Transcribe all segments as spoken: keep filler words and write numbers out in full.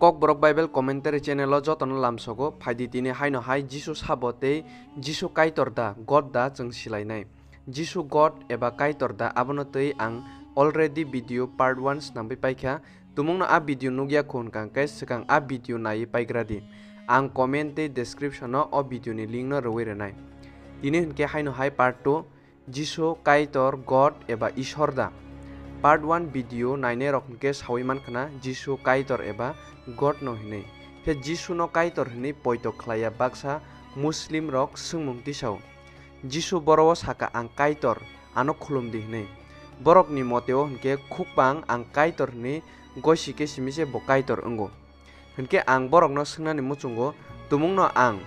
Kokborok Bible Commentary channel o jotono lamsogo, phaidi tini haino hai Jisu sabo tei Jisu Kaitor da, God da chwng silainai. Jisu God eba Kaitor da, abono twi ang already video part one snamwi paikha. Tumungno a video nukya kho hwnkha hwnkhe swkang a video naiwi paigradi. Ang comment tei description o o video ni link no rwwi rwnai. Tini hwnkhe haino hai part two, Jisu Kaitor God eba Ishwar da? Part one video nainai rok hwnkhe sawi mankha na Jisu Kaitor eba God no hinwi. Khe Jisu no Kaitor hinwi poito khlaiya baksa Muslim rok swngmung tisao. Jisu boro o saka, "Ang Kaitor, ano khulum di," hinwi. Borok ni mote o hwnkhe khukbang ang Kaitor hinwi gosi khe simi se bo Kaitor wngo. Hinkhe ang borokno swngnani muchungo, tumungno ang,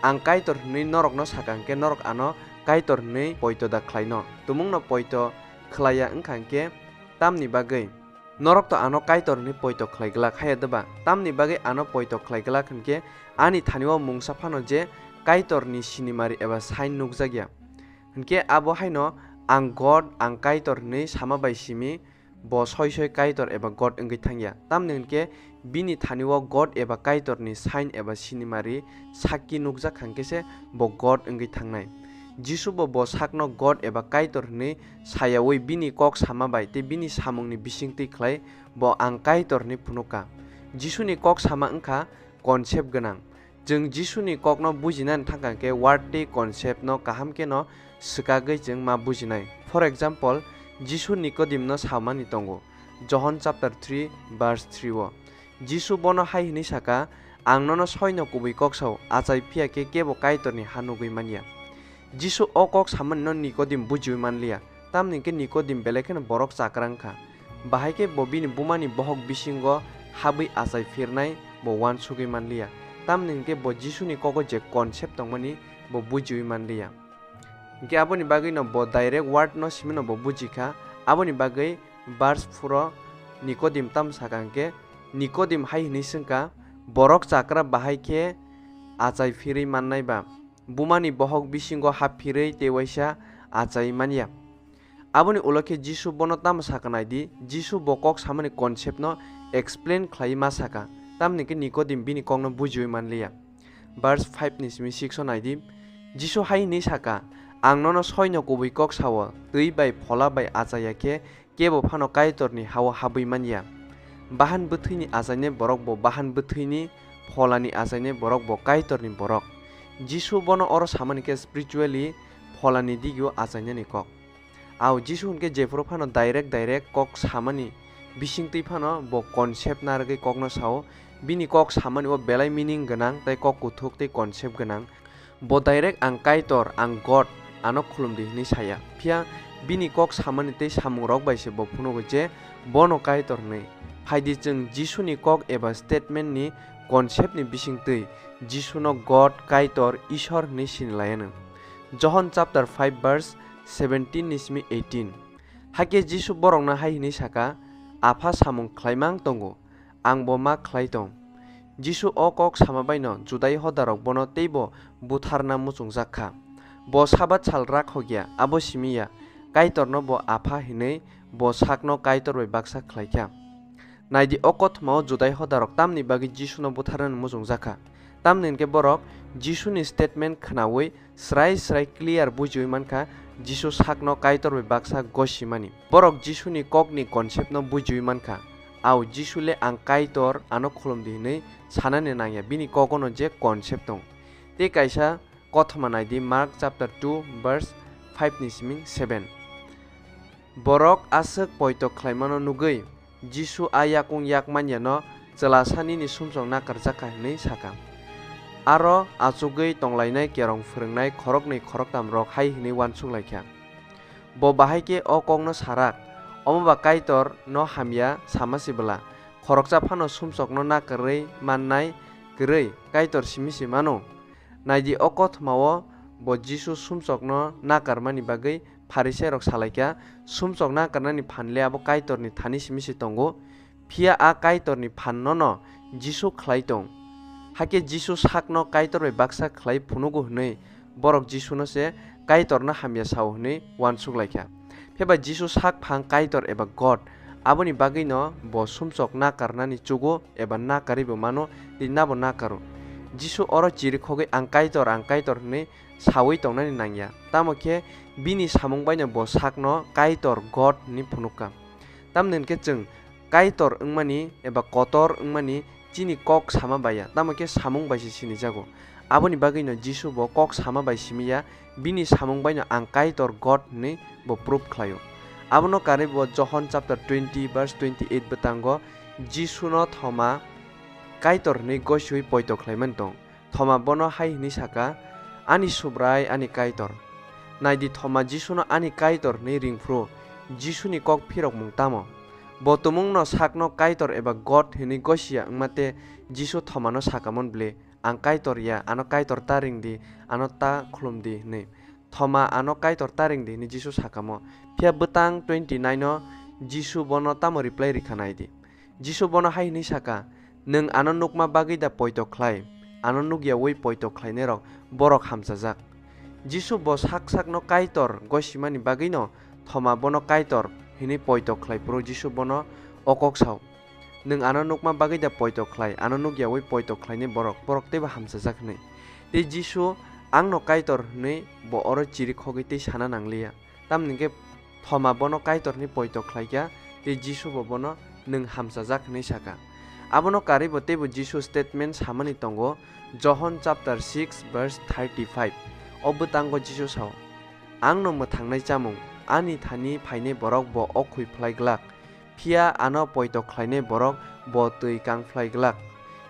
ang Kaitor hwnwi norokno saka hinkhe norok ano Kaitor hwnwi poito da khlaino? Tumungno poito khlaiya wngkha hinkhe tamni bagwi? Norok to ano Kaitor hwnwi poito khlai glak, haiya deba? Tamni bagwi ano poito khlai glak hinkhe ani thani o mungsa phano je Kaitorni sinimari eba sign nukjakya. Hinkhe abo haino ang God, ang Kaitor hwnwi sama bai simi bo soi soi Kaitor eba God wngwi thangya. Tamni hinkhe bini thani o God eba Kaitorni sign eba sinimari sakki nukjak kha hinkhe se bo God wngwi thangnai. Jisu bo bo sakno God eba Kaitor hwnwi sayaui bini kok sama bai tei bini samungni bisingtwi khlai bo ang Kaitor hwnwi phunukha. Jisuni kok sama wngkha concept gwnang. Chwng Jisuni kokno bujinani thangkha khe word tei concept no kaham kheno swkagwi chwng ma bujinai. For example, Jisu Nicodim no samani tongo, Johon chapter three verse three o. Jisu bono hai hwnwi saka, "Ang nono soino kubui kok sao, achai phiya khe kebo Kaitorni ha nugwi manya." Jisu o kok samani no Nicodim bujiui manliya, tamni hwnkhe Nicodim belai kheno borok chakra wngkha. Bahai khe bo bini bumani bohok bisingo habwi achai phirnai bo uansugwi manliya, tamni hwnkhe bo Jisuni kogo je concept tongmani bo bujiui manliya. Hinkhe aboni bagwino bo direct word no simino bo bujikha, aboni bagwi verse four o Nicodim tamo saka hinkhe, Nicodim hai hwnwi swngkha, "Borok chakra bahai khe achai phirwi mannai ba? Bumani bohok bisingo hap phirwi tei waisa achai manya." Aboni ulo khe Jisu bono tamo sakha nai di, Jisu bo kok samani concept no explain khlaiwi ma sakha, tamni khe Nicodim bini kokno bujiui manliya. Verse five ni simi six o nai di, Jisu hai hwnwi sakha, "Ang nono soino kubui kok sao, twi bai phola bai achaiya khe kebo phano Kaitorni ha-o habwi manya. Bahan bwthwini achainai borok bo bahan bwthwini, pholani achainai borok bo Kaitorni borok." Jisu bono oro samani khe spiritually pholani digio achainani kok. Ao Jisu hwnkhe jephuru phano direct direct kok samani bisingtwi phano bo concept narwgwi kokno sao, bini kok samani o belai meaning gwnang tei kok kuthuk tei concept gwnang. Bo direct "Ang Kaitor, ang God, ano khulum di," hwnwi saya. Phiya bini kok samani tei samungrok bai se bo phunugo je bono Kaitor hwnwi. Phai di chwng Jisuni kok eba statement ni concept ni bisingtwi Jisuno God, Kaitor, Ishwar hwnwi sini lai anw. Johon chapter five verse seventeen ni simi eighteen. Hakhe Jisu borokno hai hwnwi saka, "Apha samung khlaimang tongo, ang bo ma khlai tong." Jisu o kok sama baino Judai hodarok bono teibo butharna muchungjak kha. Bo Sabat sal rakhok ya, abo simi ya, Kaitorno bo Apha hwnwi bo sakno Kaitor bai baksa khlai kha. Nai di, o kothoma o Judai hodarok tamni bagwi Jisuno butharnani muchungjak kha. Tamni hwn khe borok Jisuni statement khnaui srai srai clear bujiui man kha, Jisu sakno Kaitor bai baksa gosimani. Borok Jisuni kokni concept no bujiui man kha. Ao Jisu le "Ang Kaitor, ano khulum di," hwnwi sanani nang ya, bini kogono je concept tong. Tei kaisa kothoma nai di, Mark chapter two verse five ni simi seven. Borok aswk poito khlaimano nugwi Jisu a yakung yak manyano chwla sanini sumsok nakarjak kha hwnwi sakha. Aro achugwi tonglainai kerong phwrwngnai khoroknwi khoroktamrok hai hwnwi uansuk lai kha, "Bo bahai khe o kokno sarak, omo ba Kaitor no hamya sama si bwla, khoroksa phano sumsokno nakarwi mannai kwrwi Kaitor simi si mano?" Nai di, o kothoma o bo Jisu sumsokno nakarmani bagwi Pharisairok sa lai kha, sumsok nakarnani phan le abo Kaitorni thani simi se tongo, phiya a Kaitorni phan nono Jisu khlai tong. Hakhe Jisu sakno Kaitor bai baksa khlai phunugo hwnwi borok Jisuno se Kaitorno hamya sao hwnwi uansuk lai kha. Phiya ba Jisu sak phang Kaitor eba God, Aboni bagwino bo sumsok nakarnani chugo eba nakarwibo mano, tei nabo nakaro. Jisu oro chirikhogwi, "Ang Kaitor, ang Kaitor," hwnwi saui tongnani nangya. Tamo khe bini samung baino bo sakno Kaitor, God hwnwi phunukha. Tamni hwnkhe chwng Kaitor wngmani eba kotor wngmani chini kok sama bai ya, tamo khe samung bai se sinijago. Aboni bagwino Jisu bo kok sama bai simi ya, bini samung baino ang Kaitor, God hwnwi bo prove khlaio. Abono karwi bo Johon chapter twenty verse twenty eight bwtango Jisuno Thoma Kaitor hwnwi gosiui poito khlaimani tong. Thoma bono hai hwnwi saka, "Ani Subrai, ani Kaitor." Naidi, Thoma Jisuno ani Kaitor hwnwi ring phuru Jisuni kok phirokmung tamo? Bo tumungno sakno Kaitor eba God hwnwi gosi ya wngma tei Jisu Thomano sakamon bwle, "Ang Kaitor ya, ano Kaitor ta ring di, ano ta khulum di," hwnwi. Thoma ano Kaitor ta ring di hwnwi Jisu sakamo. Phiya bwtang twenty nine o Jisu bono tamo reply rikha nai di. Jisu bono hai hwnwi saka, "Nwng ano nukma bagwi da poito khlai? Ano nukyaui poito khlainairok borok hamchajak." Jisu bo sak sakno Kaitor gosimani bagwino Thoma bono Kaitor hwnwi poito khlai phuru Jisu bono o kok sao, "Nwng ano nukma bagwi da poito khlai? Ano nukyaui poito khlainai borok, borok teibo hamchajak," hwnwi. Tei Jisu, "Angno Kaitor," hwnwi bo oro chirikhogwi tei sana nangliya. Tamni hwnkhe Thoma bono Kaitor hwnwi poito khlaikha, tei Jisu bo bono, "Nwng hamchajak," hwnwi saka. Abono karwi bo teibo Jisu statement samani tongo, Johon chapter six verse thirty five. O bwtango Jisu sao, "Angno mwthangnai chamung, ani thani phainai borok bo o khui phlai glak, phiya ano poito khlainai borok bo twi kang phlai glak."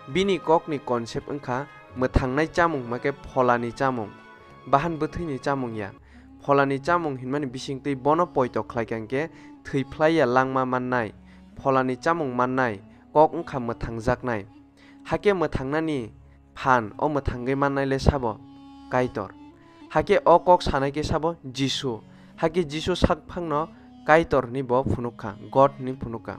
Bini kokni concept wngkha mwthangnai chamung hwnkhe pholani chamung, bahan bwthwini chamung ya. Pholani chamung hinmani bisingtwi bono poito khlaikha hwnkhe thwi phlai ya langma mannai, pholani chamung mannai, kok wngkha mwthangjaknai. Hakhe mwthangnani phan o mwthangwi mannai le sabo? Kaitor. Hakhe o kok sanai khe sabo? Jisu. Hakhe Jisu sakphangno Kaitor hwnwi bo phunukha, God hwnwi phunukha.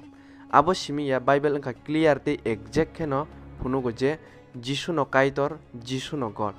Abo simi ya Bible wngkha clear tei exact kheno phunugo je Jisuno Kaitor, Jisuno God.